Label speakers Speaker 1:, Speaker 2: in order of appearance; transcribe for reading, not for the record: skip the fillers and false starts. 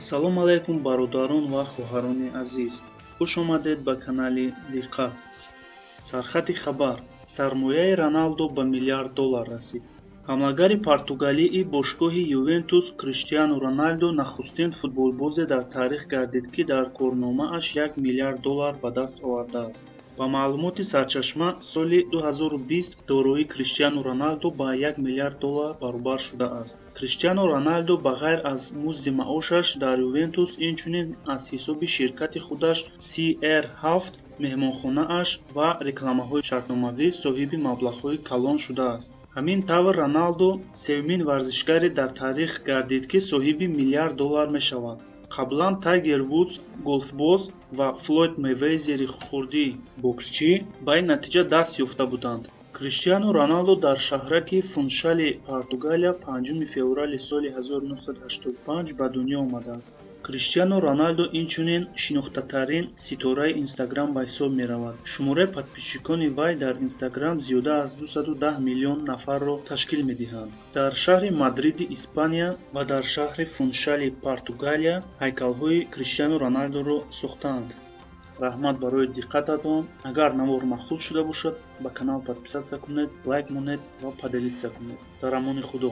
Speaker 1: Ассалому алайкум, бародарон ва хоҳарони азиз. Хуш омадед ба канали Диққат. Сархати хабар: сармояи Роналдо ба миллиард доллар расид. Ҳамлагари португалии бошгоҳи Ювентус Криштиану Роналдо нахустин футболбозе дар таърих гардид, ки дар корномааш 1 миллиард доллар ба даст овардааст. Ба маълумоти сарчашма, соли 2020 дороии Криштиану Роналдо ба 1 миллиард доллар баробар шудааст. Криштиану Роналдо ба ғайр аз музди маошаш дар Ювентус, инчунин аз ҳисоби ширкати худаш CR7, меҳмонхонааш ва рекламаҳои шартномавӣ соҳиби маблағҳои калон шудааст. Ҳамин тавр, Роналдо сеюмин варзишгаре дар таърих гардид, ки соҳиби миллиард доллар мешавад. Қаблан Тайгер Вудс голфбоз ва Флойд Мейвезери хурдӣ боксчӣ ба ин натиҷа даст ёфта буданд. Криштиану Роналдо дар шаҳраки Фуншали Португалия 5 феврали соли 1985 ба дунё омадааст. Криштиану Роналдо инчунин шинохтатарин ситораи Инстаграм ба ҳисоб меравад. Шумораи подписчикони вай дар Инстаграм зиёда аз 210 миллион нафарро ташкил медиҳанд. Дар шаҳри Мадриди Испания ва дар шаҳри Фуншали Португалия ҳайкалҳои Криштиану Роналдоро сохтаанд. Раҳмат барои диққататон. Агар навор маъқул шуда бошад, ба канал подписаться кунед, лайк монед ва поделиться кунед. Дар амони Худо.